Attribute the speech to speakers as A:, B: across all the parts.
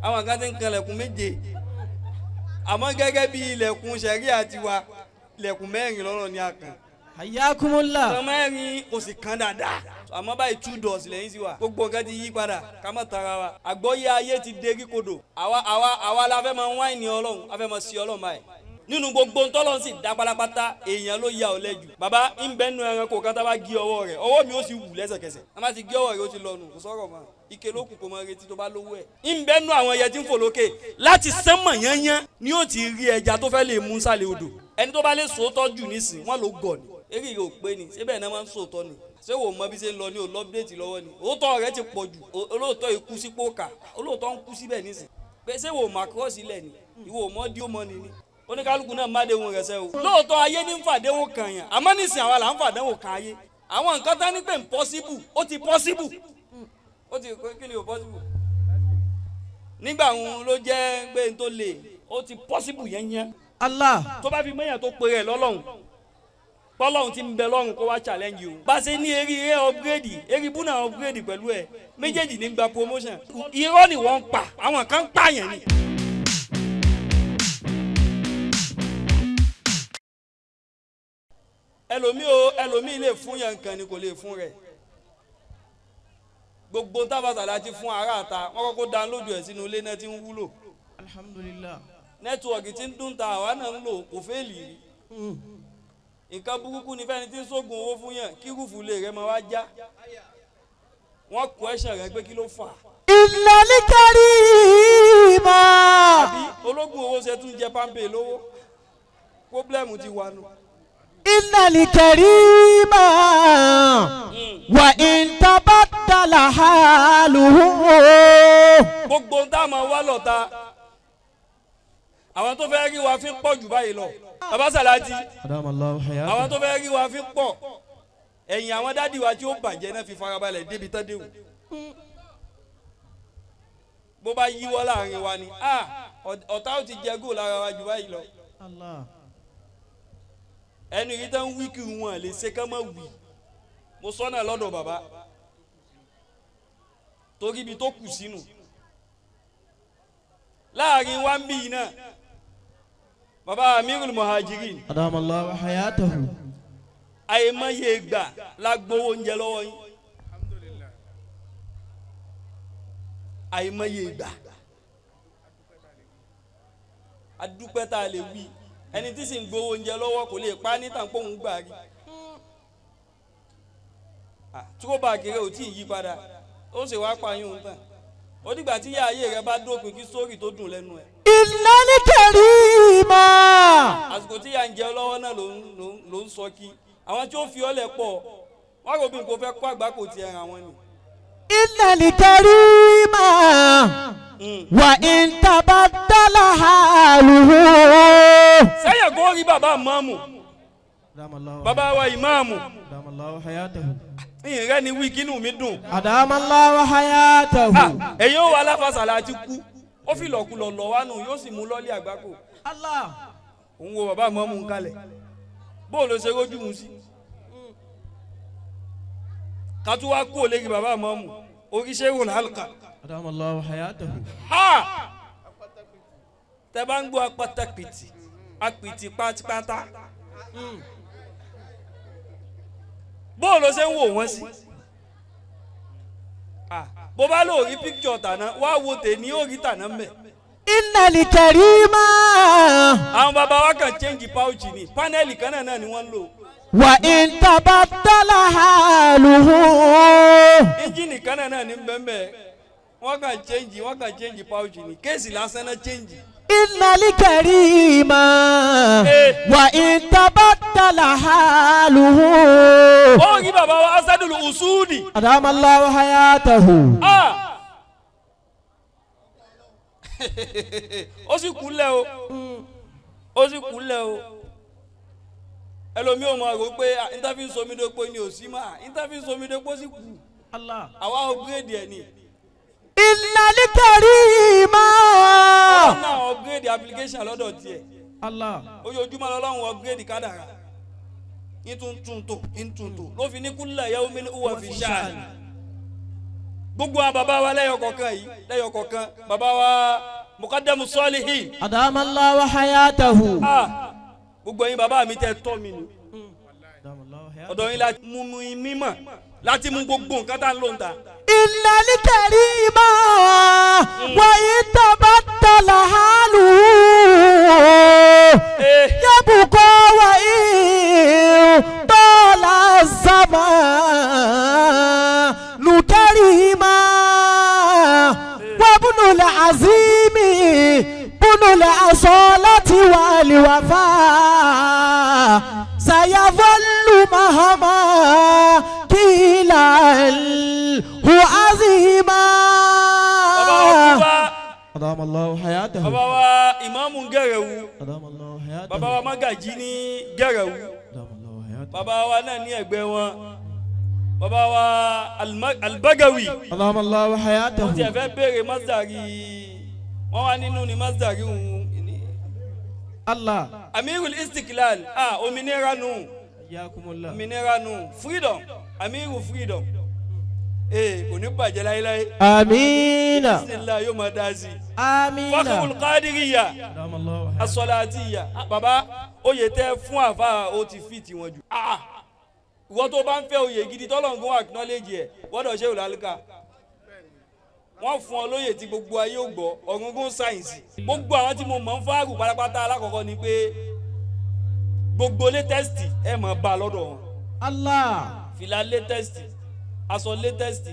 A: Àwọn kan ti ń kanlẹ̀kùn méje, àmọ́ gẹ́gẹ́ bí ilẹ̀kùn sẹ̀ríà tiwa, ilẹ̀kùn mẹ́rin lọ́rọ̀ ní àkàn.
B: Hayyakumullah.
A: Kan mẹ́rin kò sì kan dáadáa, àmọ́ báyìí two doors lẹ́yìn sí wa. Gbogbo nǹkan ti yí padà, ká má tara wa. Àgbọ́yé ayé ti derí kodò. Àwa la fẹ́ máa wáìnì Ọlọ́run, a fẹ́ máa sí Ọlọ́run báyìí. Nínú gbogbo ntọ́lọ́run sì dá pátápátá, èèyàn ló ya ọ̀lẹ jù. Bàbá ń bẹ́ nu ẹranko kan, tá bá gé ọwọ́ rẹ̀, ọwọ́ mi ó sì wù lẹ́sẹ̀kẹsẹ̀. A má ti gé ọwọ́ rẹ̀, ó ti lọ nù, kò sọ̀rọ̀ mọ́. Ike ló kù kó máa retí tó bá lówó ẹ̀. Ń bẹ́ nu àwọn ẹyẹ tí ń fò lókè láti sánmọ̀ yányán ni ó ti rí ẹja tó fẹ́ lè mú sálẹ̀ odò. Ẹni tó bá lè sòótọ́ jù nísìn wọ́n ló gọ̀ ni. Eré rẹ̀ ò pé ni, síbẹ̀ náà máa ń sòótọ́ ni. Ṣé wò mọ bí ṣe ń lọ ní olọ́pdéètì lọ́wọ́ ni? Òótọ́ rẹ̀ ti pọ̀ jù. Olóòótọ́ ikú sípò kà, olóòótọ́ ń kú síbẹ̀ nísìn. Pé ṣé wò mà kúrọ́ọ̀sì lẹ̀ ni? Ìwọ ò mọ dí ó mọ ni ni. Oníkálukú náà má déhùn rẹ̀ sẹ́ o. Lóòótọ́ ayé ní ń fàdéhùn kàn yàn, àmọ́ nísìn àwa là ń fàdéhùn kan ayé. Àwọn nǹkan tán ní pé impossible, ó ti possible. Ó ti kí ni ò possible? Nígbà òun ló jẹ́ pé n tó le, ó ti possible yẹn yẹn.
B: Allah.
A: Tó bá fi mẹ́yàn tó pe rẹ̀ lọ́lọ́run, pọ́lọ́run ti ń bẹ lọ́run kó wá challenge o. Bá a ṣe ní eré eré upgrade, eré ibú náà upgrade pẹ̀lú ẹ̀, méjèèjì ní gba promotion. Irọ́ ni wọ́n ń pa, àwọn kan ń pààyàn ni. Ẹlòmíì o, ẹlòmíì lè fún yàn nǹkan ni kò lè fún rẹ̀. Gbogbo tábàtà láti fún ará àta, wọ́n kọ́kọ́ download ẹ̀ sínú ilé náà tí ń wúlò.
B: Alhamdulillah.
A: Network tí ń dún ta àwa náà ń lò kò fail rí. Nǹkan burúkú ni fẹ́ni tí ń sógun owó fún yàn kí rúfù lè rẹ máa wá já. Wọ́n kọ́ ẹ̀ṣẹ̀ rẹ pé kí ló fà á.
B: Innal karima.
A: Àbí ológun owó ṣe tún jẹ páńpẹ́ lówó, problem ti wà nù.
B: Innal karima. Wa in tabaddala haluhu.
A: Gbogbo tá a máa wá lọ́ta, àwọn tó fẹ́ rí wa fi pọ̀ jù báyìí lọ. Bàbá Sàláàtì, àwọn tó fẹ́ rí wa fi pọ̀, ẹ̀yìn àwọn dádì wa tí ó bàjẹ́ náà fi farabalẹ̀ débi tán déwù. Bó bá yíwọ́ láàrin wa ni ọ̀tá ó ti jẹ góò lára wa jù báyìí lọ. Ẹnu yìí tán wí kí wọn lè ṣe ká má wí. Mo sọ́nà lọ́dọ̀ bàbá torí ibi tó kù sínú láàrin wa ń bí yìí náà, bàbá Amirul Muhajirin.
B: Adamallahu hayatahu.
A: Àìmọye ìgbà la gbowó oúnjẹ lọ́wọ́ yín. Àìmọye ìgbà adúpẹ́ tá a lè wí, ẹni tí sì ń gbowó oúnjẹ lọ́wọ́ kò lè pa ní tàǹpọ̀ òun gbà rí. Throwback rẹ ò tí ì yí padà, ó sì wá pa yín òun tán. Ó dìgbà tí ìyá ayé rẹ bá dópin kí sórí tó dùn lẹ́nu ẹ̀.
B: Innal karima.
A: Àsìkò tí ìyá ń jẹ lọ́wọ́ náà ló ń sọ kí àwọn tí ó fi ọ́ lẹ̀ pọ̀ wọ́n rò bí n kò fẹ́ kó àgbákò tiẹ̀ ràn wọ́n ni.
B: Innal karima. Wa in tabaddala haluhu.
A: Sẹ́yìn kó rí bàbá ìmáàmù, bàbá wa ìmáàmù.
B: Adamallahu hayatahu.
A: Ìyìn rẹ ni wí kínú mi dùn.
B: Adamallahu hayatahu.
A: Èyí ó wà aláfàsàlà àti kú, ó fi lọ̀kulọ̀ lọ̀ wá nù, yóò sì mú lọ́lé àgbákò.
B: Allah.
A: Òun wo bàbá ìmáàmù ń kalẹ̀, bó ló ṣe rójú mu sí. Kátó wá kú òlérí bàbá ìmáàmù oríṣẹ́ wò lálùkà.
B: Adamallahu hayatahu.
A: Ha! Tẹ bá ń gbọ́ apátápìtì apìtì pátápátá, bó ló ṣe ń wò wọ́n sí. Bó bá lò rí píkítọ̀ tàná wá wo tèmi ó rí tàná mbẹ̀.
B: Innal karima.
A: Àwọn bàbá wa kàn change pouch ni, panẹ́ẹ̀lì kan náà ni wọ́n ń lò.
B: Wa in tabaddala haluhu.
A: Ẹ́ńjìnì kan náà ní bẹ́ẹ̀, wọ́n kàn change pouch ni, kéèsì lásán náà change.
B: Innal karima. Wa in tabaddala haluhu.
A: Ó rí bàbá wa Asadul Usudi.
B: Adamallahu hayatahu.
A: Ó sì kúnlẹ̀ o, ó sì kúnlẹ̀ o. Ẹlòmíì ò mọ̀ rò pé interview somidopo ni ò sí mà, interview somidopo sì kú. Àwa upgrade ẹ̀ ni.
B: Innal karima.
A: Ọlọ́run náà upgrade application lọ́dọ̀ tiẹ̀. Ojoojúmọ́ lọ́lọ́run upgrade kádàrá. Ìtúntúntò ìtúntò ló fi ní kulla yawmin huwa fi sha'n. Gbogbo àwọn bàbá wa lẹ́yọ̀ kọ̀ọ̀kan yìí, lẹ́yọ̀ kọ̀ọ̀kan, bàbá wa Mukadamu Salihin.
B: أدام الله حياته.
A: Ah, gbogbo ẹ̀yin bàbá mi tẹ́ tọ́ mi ni,
B: أدام الله حياته.
A: ọ̀dọ̀ yín láti mú mi mímọ̀, láti mú gbogbo nǹkan tá ń lò ń ta.
B: إن الكريم وإن تبدل حاله يبقى وإن طال الزمان كريما. وابن العظيم ابن الأصالة والوفاء سيظل مهما قيل هو عظيما.
A: Bàbá wa Kúbá.
B: أدام الله حياته.
A: Bàbá wa ìmáàmù Gẹ̀rẹ̀wù.
B: أدام الله حياته.
A: Bàbá wa Mágàjí ní Gẹ̀rẹ̀wù.
B: أدام الله حياته.
A: Bàbá wa náà ní ẹ̀gbẹ́ wọn, bàbá wa Albagawi.
B: أدام الله حياته.
A: Wọ́n ti ẹ̀ fẹ́ béèrè masdari, wọ́n wá nínú ni masdari òun ní.
B: الله.
A: Amirul Istiklal, ah, òmìnira nù.
B: حياكم الله.
A: Òmìnira nù, freedom, Amiru freedom, ee, kò ní bàjẹ́ láéláé.
B: آمين.
A: Bismillah, yóò máa dá sí i.
B: آمين.
A: Fakhrul Qadiriyya.
B: أدام الله حياته.
A: Asọláàtìyà, bàbá, oyè tẹ fún àfa, ó ti fi tiwọn jù. Ah, ìwọ tó bá ń fẹ́ oyè gidi tọ́lọ́ngún acknowledge ẹ̀ wọ́dọ̀ ṣé òlàlùkà wọ́n fún ọ lóyè tí gbogbo ayé ò gbọ́ ọ̀gúngún sáyẹ̀nsì. Gbogbo àwọn tí mo mọ̀ ń fáàrù pátápátá, alákọ̀ọ́kọ́ ni pé gbogbo latest ẹ̀ mọ̀ bá a lọ́dọ̀ wọn.
B: Allah.
A: Fìlà latest, aṣọ latest,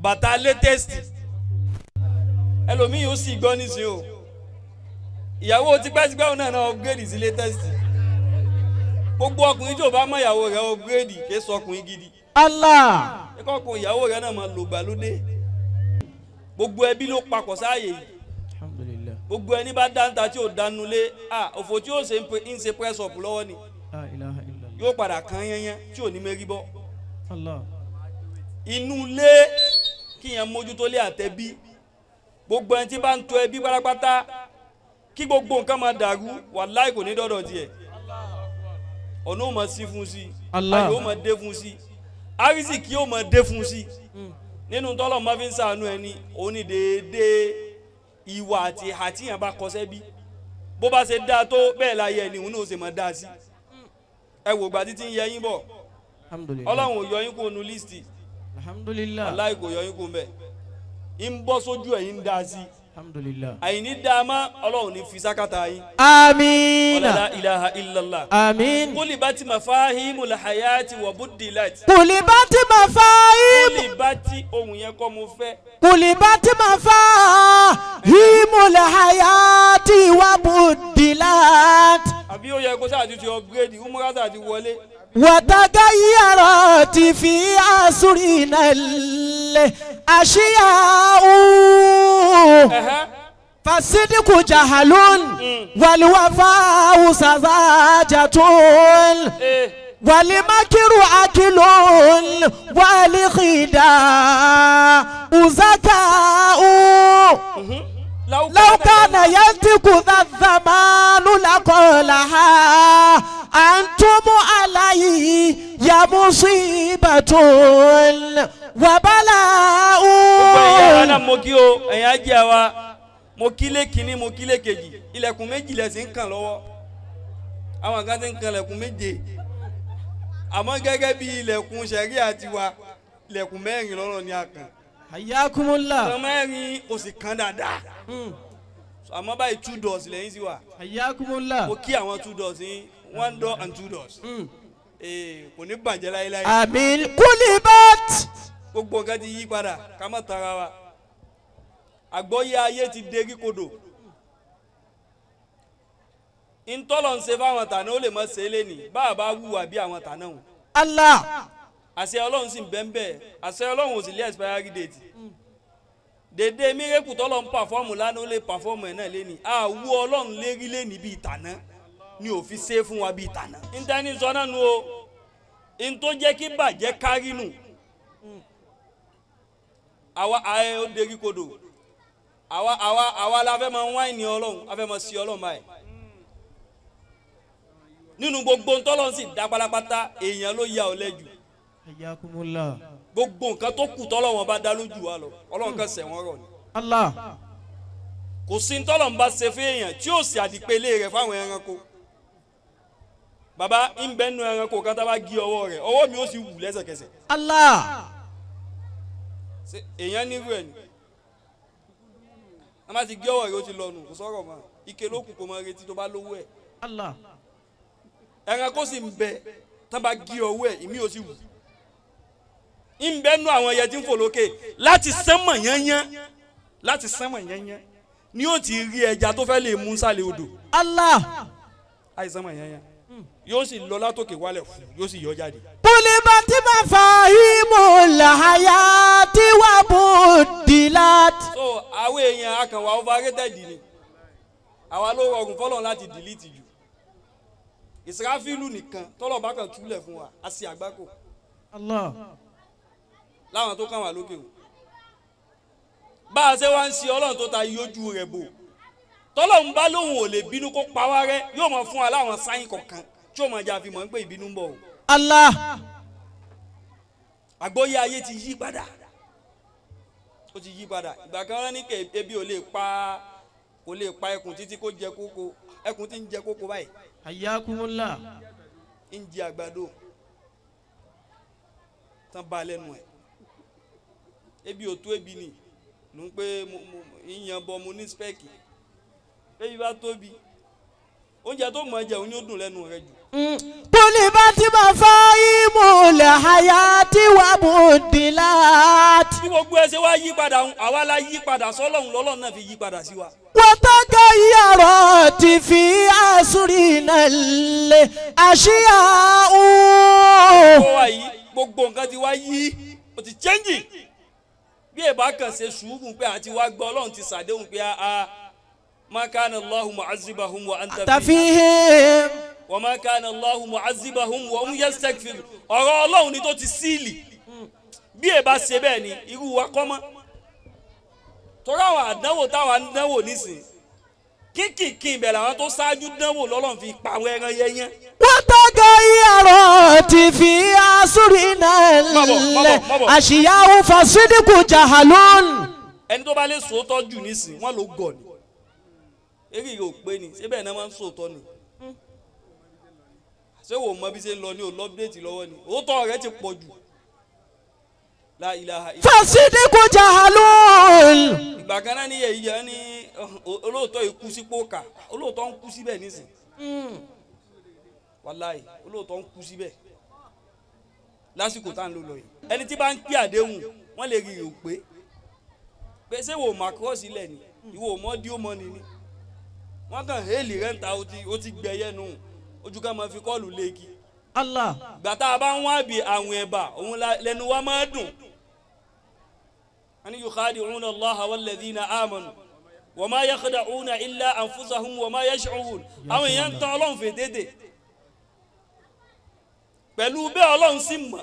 A: bàtà latest. Ẹlòmíì yóò sì gbọ́ nísìnyí o, ìyàwó tipẹ́tipẹ́ òun náà náà upgrade sí latest. Gbogbo ọkùnrin tí ò bá mọ ìyàwó rẹ̀ upgrade kì í sọ ọkùnrin gidi.
B: Allah.
A: Ẹ̀kọ́ ọkùnrin, ìyàwó rẹ̀ náà máa lò gbàlódé. Gbogbo ẹbí ló papọ̀ sáàyè yìí.
B: Alhamdulillah.
A: Gbogbo ẹni bá dáńtà tí ò dánú lé, à òfò tí ó ṣe ń ṣe press up lọ́wọ́ ni.
B: La ilaha illallah.
A: Yóò padà kàn yẹnyẹn tí ò ní mérí bọ́.
B: Allah.
A: Inú ilé kíyàn mójútó lé àtẹbí. Gbogbo ẹni tí bá ń tò ẹbí pátápátá, kí gbogbo nǹkan máa dàrú, wàláì kò ní dọ́dọ̀ tiẹ̀, ọ̀nà ó máa sí fún sí.
B: Allah.
A: Ayọ̀ ó máa dé fún sí, arísìkí ó máa dé fún sí. Nínú tọ́lọ̀ máa fi ń sàánú ẹni, òun ni déédéé ìwà àti àtìyàn bá kọsẹ́ bí bó bá ṣe dáa tó, bẹ́ẹ̀ láyé ẹni òun náà ó ṣe máa dáa sí. Ẹ wò gbà títí ń yẹ yín bọ̀.
B: Alhamdulillah.
A: Ọlọ́run ò yọ yín kó nu list.
B: Alhamdulillah.
A: Aláì kò yọ yín kó mbẹ, ń bọ́ sójú ẹ̀yìn ń dáa sí.
B: Alhamdulillah.
A: Àyìní dáa má, Ọlọ́run ní fi sákàtà yín.
B: Àmín.
A: La ilaha illallah.
B: Àmín.
A: قلبت مفاهيم الحياة وبدلت.
B: قلبت مفاهيم.
A: قلبت, ohun yẹn kọ́ mo fẹ́.
B: قلبت مفاهيم الحياة وبدلت.
A: Àbí ó yẹ kó sáà ti ti upgrade, umrah sáà ti wọlé.
B: وتغيرت في عصرنا الأشياء. فالصدق جهل والوفاء سذاجة والمكر أكل والخداع ذكاء.
A: لو
B: لو كان ينطق ذا الزمان لقالها أنتم علي يا مصيبة وبلاء.
A: Gbogbo ẹ̀yin ara náà mo kí o, ẹ̀yin ajé wa, mo kí lé kínní, mo kí lé kejì. Ilẹ̀kùn méjì lẹ̀ sí ń kàn lọ́wọ́, àwọn kan ti ń kan ilẹ̀kùn méje, àmọ́ gẹ́gẹ́ bí ilẹ̀kùn sẹ̀ríà tiwa, ilẹ̀kùn mẹ́rin lọ́rọ̀ ni a kàn.
B: حياكم الله.
A: Kan mẹ́rin, o sì kàn dáadáa. So, àmọ́ báyìí, two doors lẹ́yìn sí wa.
B: حياكم الله.
A: Mo kí àwọn two doors yín, one door and two doors. Ee, kò ní bàjẹ́ láéláé.
B: آمين. قلبت.
A: Gbogbo nǹkan ti yí padà, ká má tara wa. Àgbọ́yé ayé ti derí kodò. Ntọ́lọ̀ ń ṣe fáwọn tàná, ó lè mọ̀ ṣe é lẹ́nìí bá a bá wùwà bí àwọn tàná wọn.
B: Allah.
A: Àṣẹ Ọlọ́run sì ń bẹ́ ń bẹ́, àṣẹ Ọlọ́run ò sì lé expiry date. Dèdè miracle tọ́lọ̀ ń perform lánàá, ó lè perform ẹ̀ náà lẹ́nìí. Àwọ̀ Ọlọ́run lérí lẹ́nìí bíi tàná ni ò fi ṣe é fún wa bíi tàná. Ntẹ́ni sọ náà nu o, ntó jẹ́ kí bàjẹ́ kárí nù àwa ayé ó derí kodò. Àwa la fẹ́ máa wáìnì Ọlọ́run, a fẹ́ máa sí Ọlọ́run báyìí. Nínú gbogbo ntọ́lọ́run sì dá pátápátá, èèyàn ló ya ọ̀lẹ jù.
B: حياكم الله.
A: Gbogbo nǹkan tó kù tọ́lọ́wọ́n bá dá lójú wa lọ, Ọlọ́run kan sẹ̀ wọ́n rọ̀ ni.
B: Allah.
A: Kò sí tọ́lọ̀ ń bá ṣe fún èèyàn tí yóò sì àdìpele rẹ̀ fáwọn ẹranko. Bàbá ń bẹ nu ẹranko kan tá a bá gé ọwọ́ rẹ̀, ọwọ́ mi ó sì wù lẹ́sẹ̀kẹsẹ̀.
B: Allah.
A: Ṣé èèyàn nírú ẹ̀ ni? A má ti gé ọwọ́ rẹ̀, ó ti lọ nù, kò sọ̀rọ̀ mọ́. Ike ló kù kó máa retí tó bá lówó ẹ̀.
B: Allah.
A: Ẹranko sì ń bẹ tán bá gé ọwọ́ ẹ̀, ìmí ò sì wù. Ń bẹ nu àwọn ẹyẹ tí ń fò lókè láti sánmọ̀ yányán, láti sánmọ̀ yányán ni ó ti rí ẹja tó fẹ́ lè mú sálẹ̀ odò.
B: Allah.
A: Àìsàn mọ̀ yányán yóò sì lọ látòkè wálẹ̀ fún, yóò sì yọ jáde.
B: قلبت مفاهيم الحياة وبدلت.
A: So àwọn èèyàn akànwá overrated ni. Àwa ló rọrùn fọlọ́run láti delete jù. Ìsìráfílù nìkan tọ́lọ̀ bá kàn túlẹ̀ fún wa, a sì àgbákò.
B: Allah.
A: Láwọn tó kàn wá lókè o, bá a ṣe wá ń ṣe Ọlọ́run tó ta yójú rẹ̀ bò, tọ́lọ́run bá lóun ò lè bínú kó pa wá rẹ́, yóò máa fún wa láwọn sáyìn kọ̀ọ̀kan tí ó máa jẹ́ àfihàn pé ìbínú ń bọ̀ o.
B: Allah.
A: Àgbọ́yé ayé ti yí padà, ó ti yí padà. Ìgbà kan rán ní kẹ ebi ò lè pa, kò lè pa ẹkùn títí kó jẹ kókó. Ẹkùn tí ń jẹ kókó báyìí.
B: Hayyakumullah.
A: Ń jẹ àgbàdo tán bá lẹ́nu ẹ̀. Ebi ò tó ebi ni ló ń pé mo mo ìyàn bọ mo ní spẹ́ẹ̀kì. Ebi bá tóbi, oúnjẹ tó mọ̀ jẹun ni ó dùn lẹ́nu rẹ jù.
B: قلبت مفاهيم الحياة وبدلت.
A: Bí gbogbo ẹ ṣe wá yí padà ń, àwa la yí padà sọ́lọ́hun, lọ́lọ́run náà fi yí padà sí wa.
B: وتغيرت في عصرنا الأشياء.
A: Ó wà yí, gbogbo nǹkan ti wá yí, ó ti change. Bí ẹ bá kàn ṣe sùúrù pé àti wá gbọ́, Ọlọ́run ti ṣàdéhùn pé a ma kana Allahu mu'azzibahum wa anta
B: فيهم
A: wa ma kana Allahu mu'azzibahum wa hum yastaghfirun. Ọ̀rọ̀ Ọlọ́run ni tó ti síìlì. Bí ẹ bá ṣe bẹ́ẹ̀ ni irú wa kọ́ mọ́, torí àwọn àdánwò táwa ń dánwò nísìn kíkìkì ibẹ̀ làwọn tó ṣáájú dánwò, lọ́lọ́run fi pa àwọn ẹran yẹnyẹn.
B: وتغيرت في عصرنا
A: Mọ̀bọ̀, mọ̀bọ̀, mọ̀bọ̀.
B: الأشياء فالصدق جهل.
A: Ẹni tó bá lè sòótọ́ jù nísìn, wọ́n ló gọ̀ ni, eré yìí ò pé ni. Síbẹ̀ náà máa ń sòótọ́ ni? Ṣé wò mọ bí ṣe ń lọ ní o lọ́pdẹ̀tì lọ́wọ́ ni òótọ́ rẹ ti pọ̀ jù. La ilaha illa.
B: فالصدق جهل.
A: Ìgbà kan náà ní èyí yẹn ní olóòótọ́ yìí kú sípò kà, olóòótọ́ ń kú síbẹ̀ nísìn. Wàláì, olóòótọ́ ń kú síbẹ̀ lásìkò tá à ń lò lọ yìí. Ẹni tí bá ń pí àdéhùn, wọ́n lè rí i pé pé ṣé wò má kúrọ́ọ̀sì lẹ̀ ni, ìwò mọ́ dí ó mọ́ ni ni wọ́n kàn héèlì rẹ́ǹta, ó ti gbẹ̀yẹ́ nù ojú ká máa fi call léèkì.
B: Allah.
A: Gbà tá a bá ń wá bí àwọn ẹ̀bà òun lẹ́nu wa máa dùn. Wọ́n ní yukhadi'una Allaha walladhina amanu wa ma yakhda'una illa anfusahum wa ma yash'urun. Àwọn èèyàn ń tán Ọlọ́run fèdèdè pẹ̀lú bẹ́ẹ̀, Ọlọ́run sì mọ̀,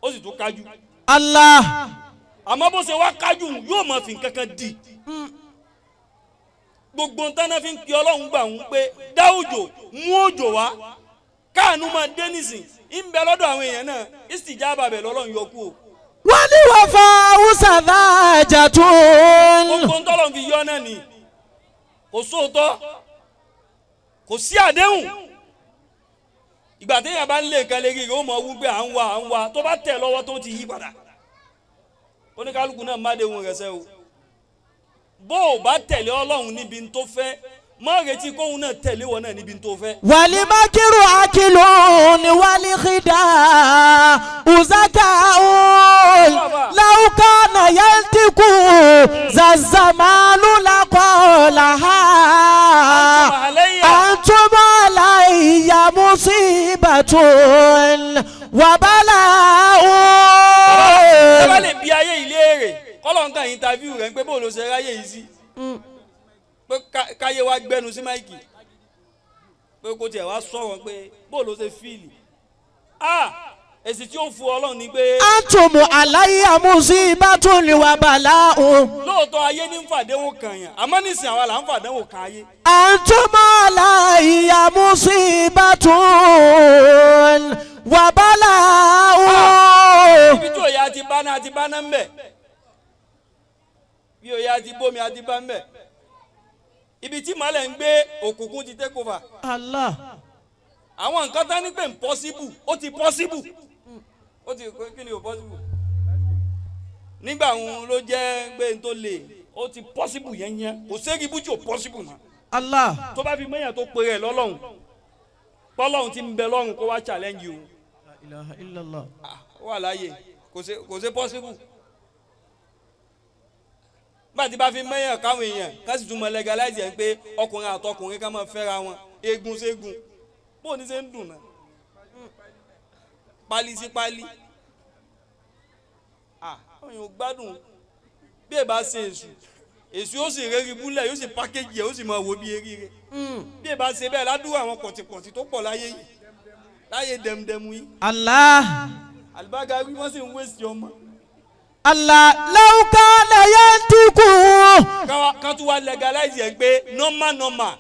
A: ó sì tún kájú.
B: Allah.
A: Àmọ́ bó ṣe wá kájú, yóò máa fi nǹkan kan dì gbogbo ntánná fi ń pe Ọlọ́run gbà ń pé dá òjò, mú òjò wá, káànú máa dé nísìn ń bẹ lọ́dọ̀ àwọn èèyàn náà, ìsìjábà bẹ̀ lọ́lọ́run yọ kú o.
B: Wọ́n ní wọ́n fa sàdájà tó.
A: Gbogbo ntọ́lọ́run fi yọ náà ni kò sóòótọ́, kò sí àdéhùn. Ìgbà téèyàn bá ń lé nǹkan lérí rẹ̀, ó mọ̀ wú pé à ń wá, à ń wá, tó bá tẹ̀ lọ́wọ́ tó ti yí padà. Oníkálukú náà má déhùn rẹ̀ sẹ́ o. Bó o bá tẹ̀lé Ọlọ́run níbi tó fẹ́, má retí kóhun náà tẹ̀lé wọn náà níbi tó fẹ́.
B: والمكر أكل والخداع ذكاء. لو كان ينطق ذا الزمان لقالها.
A: علي
B: أنتم علي مصيبة وبلاء.
A: Ẹ bá lè bi ayé yìí léèrè, kọ́lọ̀ ń kàn interview rẹ̀ ń pé bó ló ṣe ráyè yìí sí, pé káyé wa gbẹnu sí mic, pé kó tiẹ̀ wá sọ̀rọ̀ pé bó ló ṣe feel. Ah, èsì tí ó fún Ọlọ́run ni pé
B: أنتم علي مصيبة وبلاء.
A: Lóòótọ́ ayé ní ń fàdéhùn kàn yàn, àmọ́ nísìnyí àwa là ń fàdéhùn kàn ayé.
B: أنتم علي مصيبة وبلاء.
A: Ibi tí òye àti bá náà. àti bá náà ń bẹ̀, bí òye àti bómi àti bá ń bẹ̀. Ibi tí màálẹ̀ ń gbé, òkùnkùn ti take over.
B: Allah.
A: Àwọn nǹkan tán ní pé impossible, ó ti possible. Ó ti kí ni ò possible nígbà òun ló jẹ́ pé n tó le, ó ti possible yẹn yẹn. Kò ségi bújú ò possible mọ́.
B: Allah.
A: Tó bá fi mẹ́yàn tó pe rẹ̀ lọ́lọ́hun, pọ́lọ́hun ti ń bẹ lọ́run, kó wá challenge o.
B: La ilaha illallah.
A: Ah, ó wà láàyè, kò ṣe possible. Nígbà tí bá fi mẹ́yàn káwọn èèyàn ká sì tún mọ legalize ẹ̀ pé ọkùnrin àtọkùnrin ká máa fẹ́ra wọn, eégún ségun, bó ní ṣe ń dùn náà, pálí sí pálí. Ah, àwọn èèyàn ò gbádùn. Bí ẹ bá ṣe èṣù, èṣù yóò sì rérí búlẹ̀, yóò sì package ẹ̀, ó sì máa wo bí eríire. Bí ẹ bá ṣe bẹ́ẹ̀ ládùúgbò, àwọn kọ̀tìkọ̀tì tó pọ̀ láyé yìí, láyé dẹ̀mdẹ̀mù yìí.
B: Allah.
A: Àlùbága wí, wọ́n sì ń wéṣì ọmọ.
B: Allah. Law kana yantiku.
A: Ká tún wá legalize ẹ̀ pé normal normal,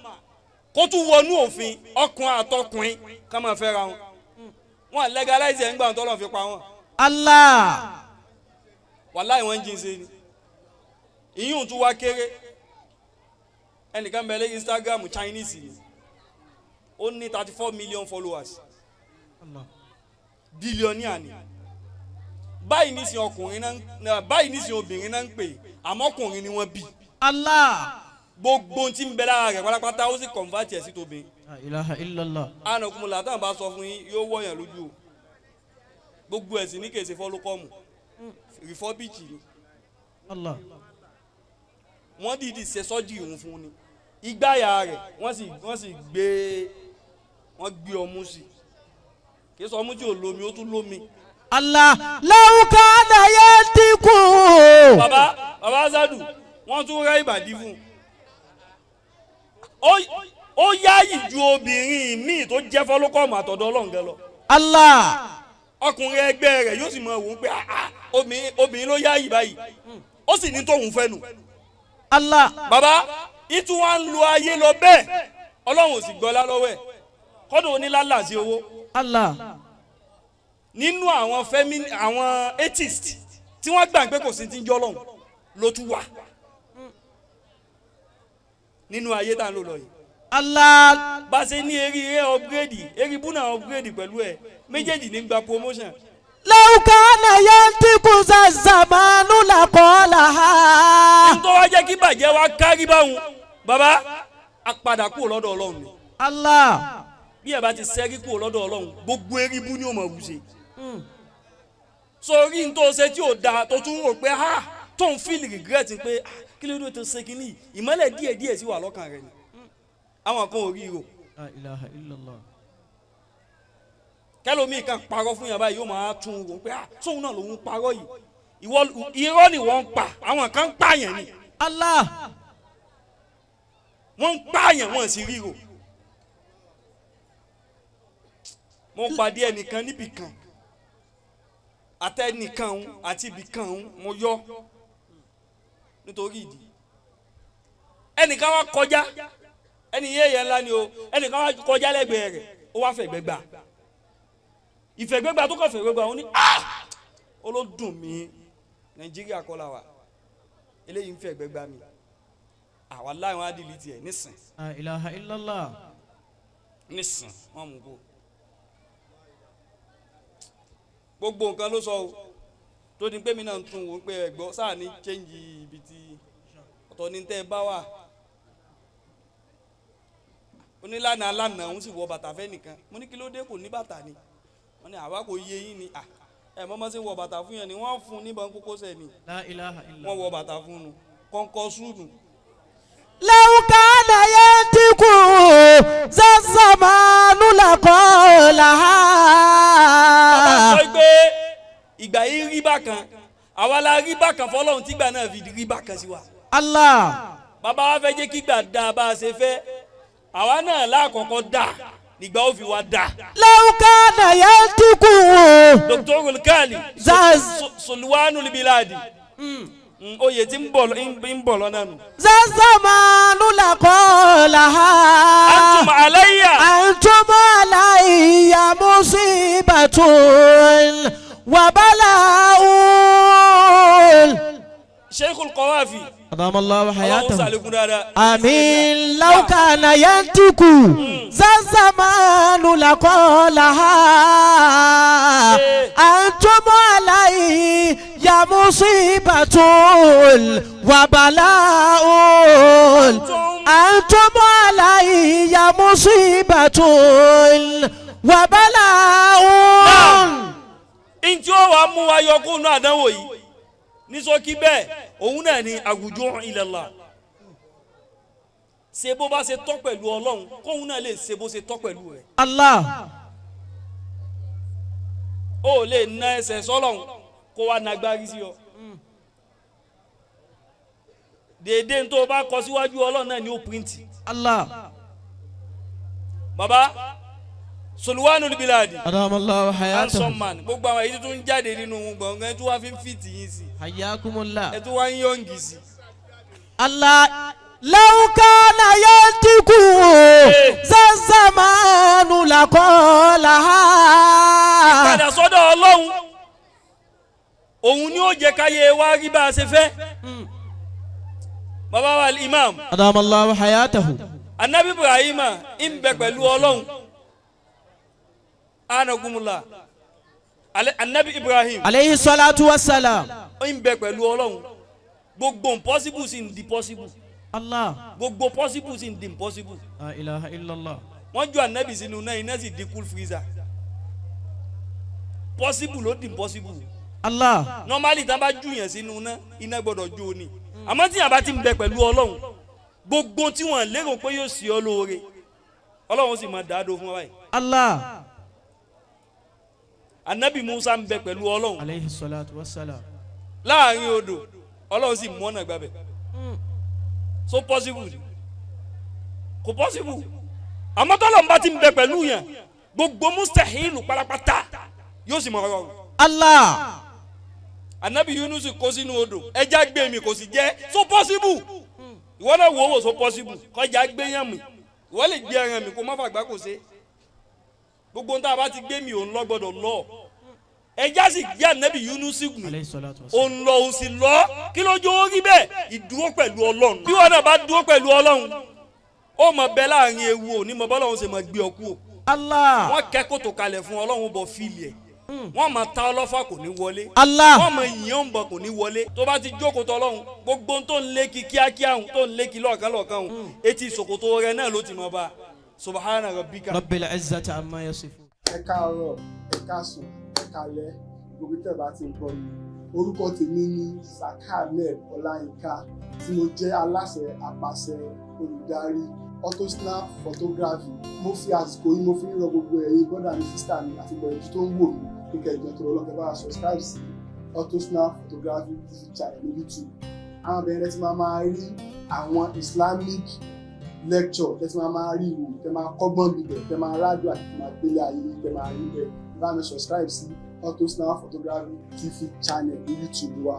A: kó tún wọnú òfin, ọkùnrin àtọkùnrin ká máa fẹ́ra wọn. Wọn legalize ẹ̀ ń gbà tó lọ́n fi pa wọn.
B: Allah.
A: Wàláì, wọ́n ń jí ṣe ni. Ìyún tún wá kéré. Ẹnìkan bẹ lé Instagram, Chinese ni, ó ní 34 million followers.
B: Allah.
A: Billionaire ni báyìí nísìnyí. Ọkùnrin náà báyìí nísìnyí, obìnrin náà ń pè, àmọ́ ọkùnrin ni wọ́n bí.
B: Allah.
A: Gbogbo ohun tí ń bẹ lára rẹ̀ pátápátá, ó sì convert ẹ̀ sí tóbi.
B: La ilaha illallah.
A: Ànàkùnmọ̀lá táwọn bá sọ fún yín, yóò wọ̀yàn lójú o. Gbogbo ẹ̀sìn ní kèsì fọlọ́kọ́mù refurbish ni.
B: Allah.
A: Wọ́n dìídì ṣe sọ́jì ìhun fún ni. Ìgbáyà rẹ̀, wọ́n sì gbé, wọ́n gbé ọmú sí i. Kì í sọ ọmú tí ò lómi, ó tún lómi.
B: Allah. Law kana yantiku.
A: Bàbá, bàbá Azadu, wọ́n tún rẹ́ ìbàdí fún un. Ó yáàyì ju obìnrin míì tó jẹ́ fọlọ́kọ́mù àtọ̀dọ̀ ọlọ́ǹgẹ́ lọ.
B: Allah.
A: Ọkùnrin ẹgbẹ́ rẹ̀ yóò sì mọ òun pé, "Ah, ah, obìnrin ló yáàyì báyìí." Ó sì ní tóun fẹ́ nù.
B: Allah.
A: Bàbá ìtú wa ń lo ayé lọ bẹ́ẹ̀, Ọlọ́run ò sì gbọ́lá lọ́wọ́ ẹ̀, kọ́dọ̀ onílàlà sí owó.
B: Allah.
A: Nínú àwọn àwọn atheist tí wọ́n gbà pé kò sí ti ń jọ́ lọ́hùn ló tún wà nínú ayé tá à ń lò lọ yìí.
B: Allah.
A: Bá a ṣe ní eré eré upgrade, eré ibú náà upgrade pẹ̀lú ẹ̀, méjèèjì ní gba promotion.
B: Law kana yantiku za zamanu laqalaha.
A: Tó wá jẹ́ kí bàjẹ́ wá kárí báwọn bàbá, a padà kúrò lọ́dọ̀ Ọlọ́run ni.
B: Allah.
A: Bí ẹ bá ti sẹ́rí kúrò lọ́dọ̀ Ọlọ́run, gbogbo eré ibú ni ó mọ̀ wù ṣe. Sórí n tó ṣe tí ò da, tó tún rò pé ha, tó ń feel regret pé, ah, kí ló dé tó ṣe kínní yìí? Ìmọ́lẹ̀ díẹ̀ díẹ̀ sí wà lọ́kàn rẹ ni àwọn kan ò rí i rò.
B: La ilaha illallah.
A: Kẹlòmíì kan parọ́ fún yàrá báyìí, yóò máa tún rò pé, ah, sóun náà lòun parọ́ yìí. Ìwọ, irọ́ ni wọ́n ń pa, àwọn kan ń pààyàn ni.
B: Allah.
A: Wọ́n ń pààyàn, wọ́n sì ríro. Mo pàdé ẹnìkan níbì kan, àtẹnìkan òun àti ibì kan òun, mo yọ nítorí ìdí ẹnìkan wá kọjá. Ẹnì yéèyàn ńlá ni o. Ẹnìkan wá kọjá lẹ́gbẹ̀ẹ́ rẹ̀, ó wá fẹ̀gbẹ́ gbà. Ìfẹ̀gbẹ́gbà tó kàn fẹ̀gbẹ́gbà, ó ní, ah, ó ló dùn mí. Nàìjíríà kọ́ la wà, eléyìí ń fẹ̀gbẹ́ gbà mí. Àwa láì wọn á delete ẹ̀ nísìn.
B: La ilaha illallah.
A: Nísìn wọn mú kó gbogbo nǹkan ló sọ o, tó ní pé mi náà ń tún wò ó pé ẹ̀gbọ́n sáà ní change ibi tí ọ̀tọ̀ ní tẹ́ ẹ bá wà. Onílànà alánà òun sì wọ bàtà fẹ́ nìkan. Mo ní kí ló dé, kò ní bàtà ni. Wọ́n ní àwa kò yé yín ni. À ẹ mọ́mọ́ sí wọ bàtà fún yẹn ni, wọ́n fún un níbọn kókósẹ̀ ni.
B: La ilaha illallah.
A: Wọ́n wọ bàtà fún un kọ́ńkọ́ súnù.
B: لو كان ينطق ذا الزمان لقالها.
A: Bàbá sọ pé ìgbà yìí rí bákan, àwa la rí bákan fọlọ́run tígbà náà fi rí bákan sí wa.
B: Allah.
A: Bàbá wa fẹ́ jẹ́ kígbà dáa bá a ṣe fẹ́, àwa náà lákọ̀ọ́kọ́ dáa nígbà ó fi wá dáa.
B: لو كان ينطق
A: Dr. Olùkàlì Solwanu Libiladi, oyè tí ń bọ̀ ń bọ̀ lọ́nà nù.
B: ذا الزمان لقالها.
A: Antum alayya.
B: أنتم علي مصيبة وبلاء.
A: Sheikhul Qawafi.
B: أدام الله
A: Ọlọ́run
B: حياته.
A: sàlékún dáadáa.
B: آمين. لو كان ينطق ذا الزمان لقالها أنتم علي يا مصيبة وبلاء، أنتم علي يا مصيبة وبلاء.
A: Ntí ó wàá mú wa yọ kó nú àdánwò yìí ní ṣókí bẹ́ẹ̀, òun náà ni àwùjọ ilallah. Ṣe bó bá ṣe tọ́ pẹ̀lú Ọlọ́run, kóun náà lè ṣe bó ṣe tọ́ pẹ̀lú rẹ̀.
B: Allah.
A: Ó lè na ẹsẹ̀ sọ́lọ́run kó wa nagbárí sí ọ. Dèédé tó o bá kọ síwájú Ọlọ́run náà ni ó print.
B: Allah.
A: Baba Solwanu Biladi.
B: أدام الله حياته.
A: Handsome man, gbogbo àwọn èyí tó ń jáde nínú gbọ̀ngàn tó wá fi ń fìtì yín sí.
B: حياكم الله.
A: Ẹ tó wá ń yọ̀ǹgì sí.
B: الله. لو كان ينطق ذا الزمان لقالها.
A: Padà sọ́dọ̀ Ọlọ́run, òun ni ó jẹ́ káyé wa rí bá a ṣe fẹ́. Bàbá wa imam.
B: أدام الله حياته.
A: Anabi Ibrahima ń bẹ pẹ̀lú Ọlọ́run anagunmula. Anabi Ibrahim
B: عليه الصلاة والسلام.
A: ń bẹ pẹ̀lú Ọlọ́run, gbogbo impossible sì ń di possible.
B: الله.
A: Gbogbo possible sì ń di impossible.
B: لا إله إلا الله.
A: Wọ́n ju anabi sínú náà, iná sì di cool freezer. Possible ló di impossible.
B: Allah.
A: Normally, tá a bá jù yàn sínú iná, iná gbọ́dọ̀ jó ni. Àmọ́ tí yàn bá ti ń bẹ pẹ̀lú Ọlọ́run, gbogbo tí wọ́n lérò pé yóò sí ọ lóore, Ọlọ́run sì máa dáadó fún wa báyìí.
B: Allah.
A: Anabi Musa ń bẹ pẹ̀lú Ọlọ́run
B: عليه الصلاة والسلام.
A: láàrin odò, Ọlọ́run sì mú ọ̀nà gbàbẹ̀. So possible ni, kò possible. Àmọ́ tọ́lọ́run bá ti ń bẹ pẹ̀lú yàn, gbogbo mustahilu pátápátá yóò sì máa rọrùn.
B: Allah.
A: Anabi Yunus kó sínú odò, ẹja gbé mi, kò sì jẹ́. So possible? Ìwọ náà wò ó wò, so possible kọjá gbé yàn mí? Ìwọ lè gbé ẹran mi kó má fàgbà kò ṣe. Gbogbo nta bá ti gbé mi, òun lọ gbọ́dọ̀ lọ. Ẹja sì gbé anabi Yunus gùn.
B: عليه الصلاة والسلام.
A: Òun lọ, òun sì lọ. Kí ló jó rí bẹ́ẹ̀? Ìdúró pẹ̀lú Ọlọ́run. Bí wọn náà bá dúró pẹ̀lú Ọlọ́run, ó mọ bẹ láàrin ewu, ò ní mọ bọ́lọ́run ṣe mọ gbé ọ kú o.
B: Allah.
A: Wọ́n kẹ́ kòtò kalẹ̀ fún Ọlọ́run, bọ̀ fíìlì ẹ̀. Wọ́n máa ta ọlọ́fà, kò ní wọlé.
B: Allah.
A: Wọ́n máa yìn ń bọ̀, kò ní wọlé. Tó bá ti jókòó tọ́lọ́run, gbogbo tó ń lékì kíákíá hùn, tó ń lékì lọ́ọ̀kan lọ́ọ̀kan hùn, etí ṣòkòtò rẹ náà ló ti mọ̀ bá. Subhana rabbika.
B: رب العزة عما يصفون.
C: Ẹ káàárọ̀, ẹ káàsán, ẹ káalẹ́, gbogbo tẹ́ bá ti ń gbọ́ mi. Orúkọ tèmi ní Saka Ahmed Ọláyínká, tí mo jẹ́ aláṣẹ àpàṣẹ olùdarí Autosnap Photography. Mo fi àsìkò yìí, mo fi ń rọ gbogbo ẹ̀yin brother mi, sister mi àti gbọ̀nyẹ́jú tó ń wò mí pé kẹjọ tó lọ́kẹ́ bá wa subscribe sí Autosnap Photography TV channel ní YouTube. Àwọn abẹ́rẹ́ tí máa máa rí àwọn Islamic lecture, tẹ́ tí máa máa rí ìwò, tẹ́ máa kọ́gbọ́n bíbẹ̀, tẹ́ máa rádùn àti tẹ́ máa gbélé ayé yín, tẹ́ máa rí bẹ́ẹ̀. Bá mi subscribe sí Autosnap Photography TV channel ní YouTube wa.